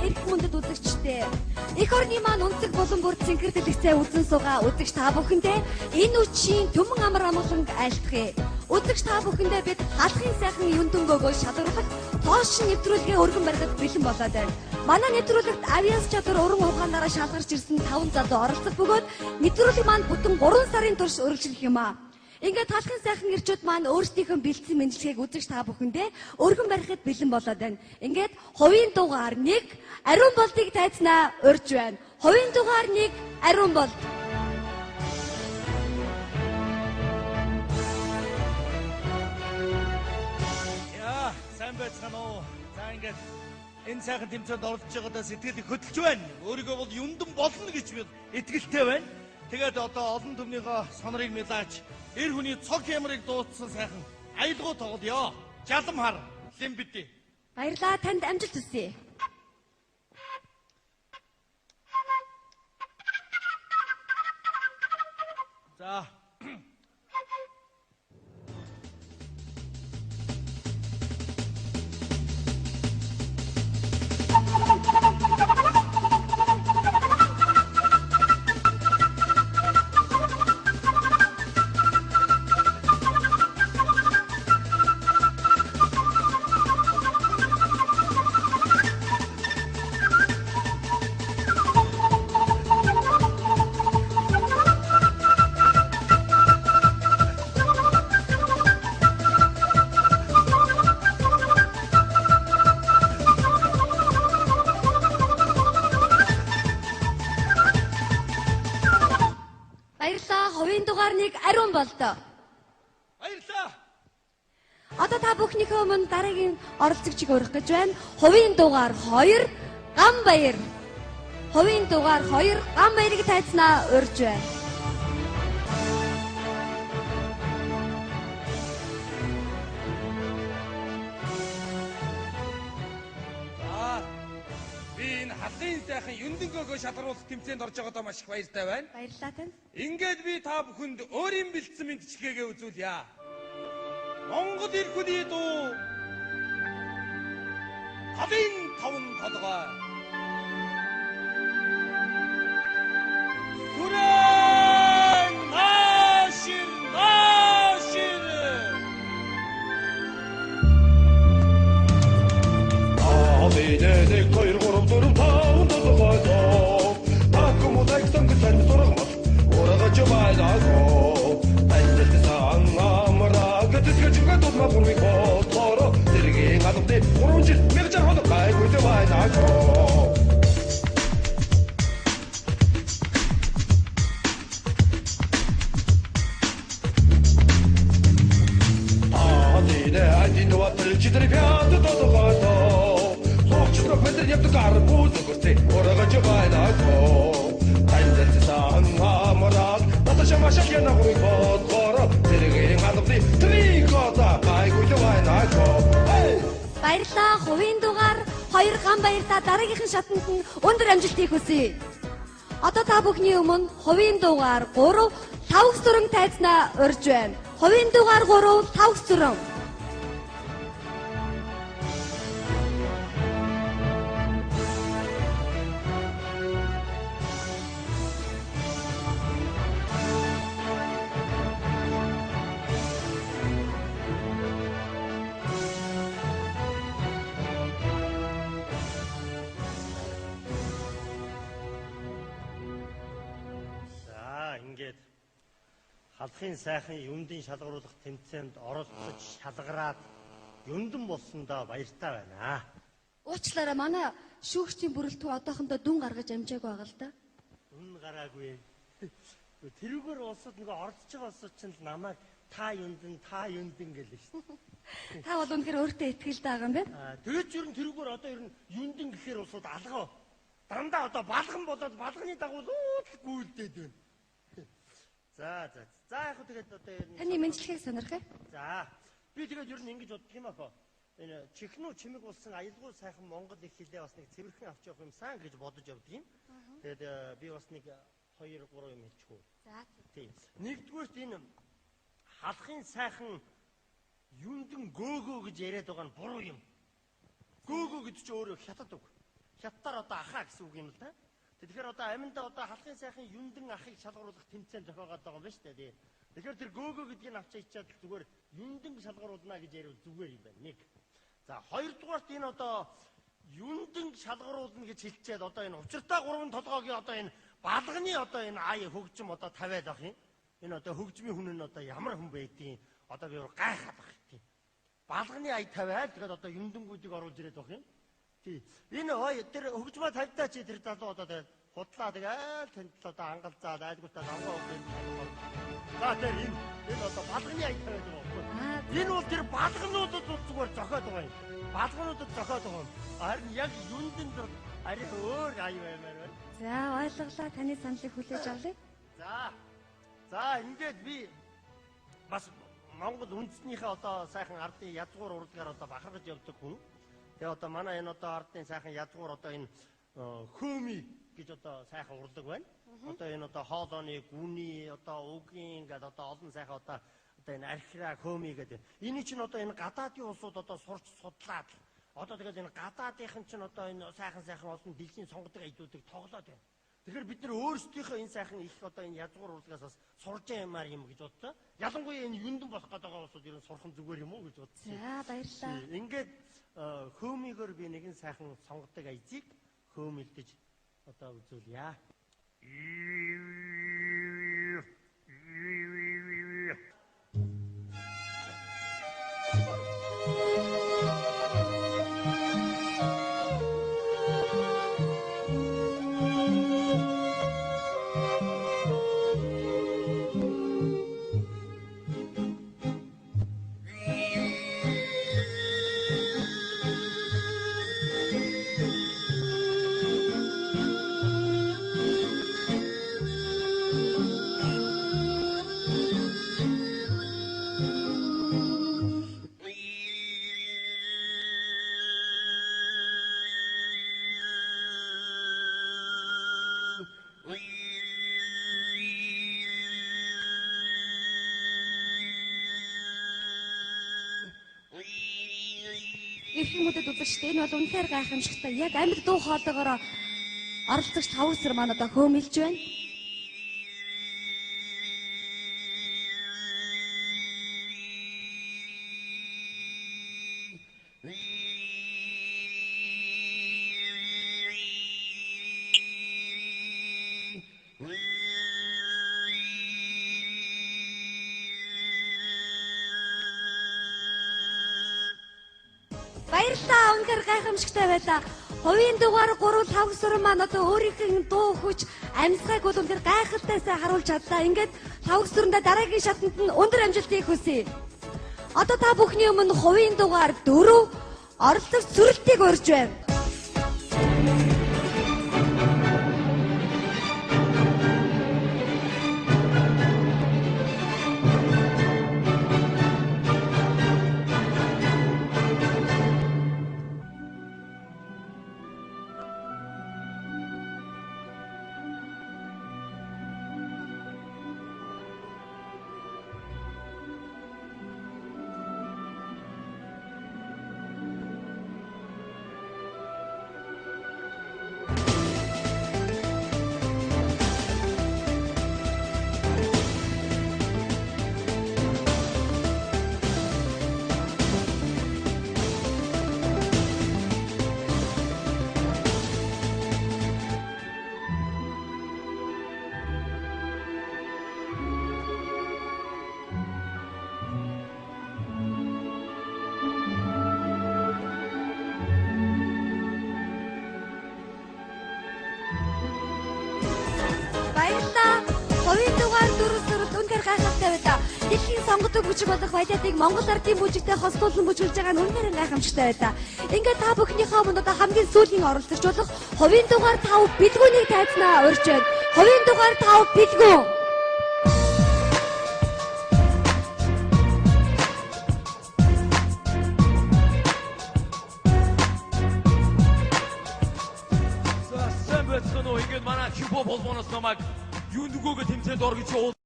Эрх мөндөд үзэгчдээ. Эх орны маань өнцөг булан бүр цэнхэр дэлгэцээ үзэн суугаа үзэгч та бүхэндээ энэ үчийн түмэн амар амгаланг айлтгая. Үзэгч та бүхэндээ бид халахын сайхан юндөнгөөгөө шалгаруулах тоошин нэвтрүүлгээ өргөн барихад бэлэн болоод байна. Манай нэвтрүүлэгт авиас чадвар уран ухаанаараа шалгарч ирсэн 5 залуу оролцох бөгөөд нэвтрүүлэг маань бүтэн 3 сарын турш үргэлжлэх юм аа. Ингээд халахын сайхан ирчүүд маань өөрсдийнхөө бэлдсэн мэндчилгээг үзэгч та бүхэндээ өргөн барихад бэлэн болоод байна. Ингээд хувийн дугаар 1 Ариун болдыг тайзнаа урьж байна. Хувийн дугаар 1 Ариун болд. Яа, сайн байцгаана уу? За ингээд энэ сайхан тэмцээнд оролцож байгаадаа сэтгэл их хөдөлж байна. Өөрийгөө бол юндан болно гэж би итгэлтэй байна. Тэгээд одоо олон түмнийхөө сонорыг мэлаач эр хүний цог хямрыг дуудсан сайхан аялгау тоглоё. Жалам хар лимбэдэ. Баярлалаа, танд амжилт хүсье. За. Баярлалаа. Хувийн дугаар 1 Ариун болдоо. Баярлалаа. Одоо та бүхнийхээ өмнө дараагийн оролцогчийг урих гэж байна. Хувийн дугаар 2 Гам Баяр. Хувийн дугаар 2 Гам Баярыг тайзнаа урьж байна. За. Би энэ халахын сайхан юндөнгөөгөө шалгаруулах тэмцээнд орж байгаадаа маш их баяртай байна. Баярлалаа танд. Ингээд би та бүхэнд өөрийн бэлдсэн мэндчилгээгээ үзүүлье. Монгол эр хүний дуу талын таван толгой. Сүрэн наашир наашир. Нэг хоёр гурав дөрөв таван толгой тоо. Такмудайг сангасан сургамал урагч байлаа. Танилцсан амраг тэтгэж тулма гурвыг боторо зэргийн албаны 3 жил мэржэр хоног гайгүй байна. Один, два, три, четыре, пять, толгой тоо. Хогч метр явдаг арбуз өгөртөө урагч байлаа. Танилцсан амраг Наташа машак яна гурвыг боторо зэргийн албаны три года гайгүй байна. Баярлалаа. Хувийн дугаар 2 Гам Баяртаа дараагийнхан шатанд нь өндөр амжилтыг хүсье. Одоо та бүхний өмнө хувийн дугаар 3 Лавг сүрэн тайзнаа урьж байна. Хувийн дугаар 3 Лавг сүрэн. За ингээд халахын сайхан юндын шалгаруулах тэмцээнд оролцож шалгараад юндан болсондоо баяртай байна. Уучлаарай, манай шүүгчдийн бүрэлдэхүүн одоохондоо дүн гаргаж амжаагүй байгаа л да. Дүн гараагүй. Тэрүүгээр улсууд нөгөө оролцож байгаа улсууд чинь л намайг та юндан та юндан гэлээ шүү дээ. Та бол үнэхээр өөртөө итгэлтэй байгаа юм байна. Аа тэгээд ер нь тэрүүгээр одоо ер нь юндан гэхээр улсууд алгаа. Дандаа одоо балган болоод балганы дагуу л гүйлдээд байна. За за. За яг хөө тэгээд одоо ер нь Таны мэндчилгээг сонирхъя. За би тэгээд ер нь ингэж боддог юм ах. Энэ чихнүү чимэг болсон аялгау сайхан Монгол их хэлээ бас нэг цэвэрхэн авч явах юмсан гэж бодож явдаг юм. Тэгээд би бас нэг 2 3 юм хэлчих үү. За. Тийм. Нэгдүгээрт энэ халахын сайхан юндан гөөгөө гэж яриад байгаа нь буруу юм. Гөөгөө гэдэг чинь өөрөө хятад үг. Хятадаар одоо ахаа гэсэн үг юм л да. Тэгэхээр одоо аминдаа одоо халахын сайхан юндэн ахыг шалгаруулах тэмцээн зохиогоод байгаа юм байна шүү дээ. Тэгэхээр тэр гөөгөө гэдгийг авчаа ичээд зүгээр юндэн шалгаруулна гэж яриул зүгээр юм байна. Нэг. За хоёрдугаарт энэ одоо юндэн шалгаруулна гэж хэлчихэд одоо энэ учиртай гурван толгойн одоо энэ балганы одоо энэ ай хөгжим одоо тавиад байх юм. Энэ одоо хөгжмийн хүн нь одоо ямар хүн байдгийг одоо би гайхаад байх юм. Балганы ай тавиад тэгээд одоо юндэнгүүдийг оруулж ирээд байх юм. Тий. Энэ ой тэр хөгжмөө тавьдаа чи тэр залуу одоо тэгээд худлаа тэгэл тэнд л одоо ангалзаад айлгуутаа лангоо өгөх юм. За тэр энэ одоо балганы ай тавиад байгаа байхгүй. Энэ бол тэр балгануудад зүгээр зохиод байгаа юм. Балгануудад зохиод байгаа юм. Харин яг юндэнд арай өөр ай баймаар байна. За ойлголаа, таны саналыг хүлээж авлаа. За. За ингээд би бас Монгол үндэснийхээ одоо сайхан ардын язгуур урлагаар одоо бахархаж явдаг хүн. Тэгээ одоо манай энэ одоо ардын сайхан язгуур одоо энэ хөөми гэж одоо сайхан урлаг байна. Одоо энэ одоо хоолойны, гүний, одоо угийн гэдэг одоо олон сайхан одоо энэ архираа хөөми гэдэг. Эний чинь одоо энэ гадаадын улсууд одоо сурч судлаад одоо тэгээд энэ гадаадынхан чинь одоо энэ сайхан олон дэлхийн сонгодог аяллуудыг тоглоод байна. Тэгэхээр бид нар өөрсдийнхөө энэ сайхан их одоо энэ язгуур урлагаас бас сурж ямаар юм гэж бодлоо. Ялангуяа энэ юндэн болох гэдэг байгаа улсууд ер нь сурах нь зүгээр юм уу гэж бодсон. За баярлалаа. Ингээд хөөмигөр би нэгэн сайхан сонгодог аязыг хөөмөлдөж одоо үзүүлье. Энэ бол үнэхээр гайхамшигтай. Яг амьд дуу хоолойгоор оролцогч Лхагвсүрэн маань одоо хөөмөлж байна. Баярлалаа. Үнэхээр гайхамшигтай байлаа. Хувийн дугаар 3 Лхагвсүрэн маань одоо өөрийнх нь дуу хүч амьсгайг бол үнэхээр гайхалтай сайн харуулж чадлаа. Ингээд Лхагвсүрэндээ дараагийн шатанд нь өндөр амжилтыг хүсье. Одоо та бүхний өмнө хувийн дугаар 4 оролцогч Сүрэлтийг урьж байна. Хувийн дугаар 4 Сүрэлт үнэхээр гайхалтай байлаа. Дэлхийн сонгодог бүжиг болох валиадыг Монгол ардын бүжигтэй хостуулан бүжиглэж байгаа нь үнэхээр гайхамшигтай байлаа. Ингээд та бүхнийхээ өмнө одоо хамгийн сүүлийн оролцогч болох хувийн дугаар 5 Бэлгүүнийг тайзнаа урьж байна. Хувийн дугаар 5 Бэлгүү. За сайн байцгаана уу? Ингээд манай хипхоп холбооноос намайг юундгөөгөө тэмцээнд ор гэж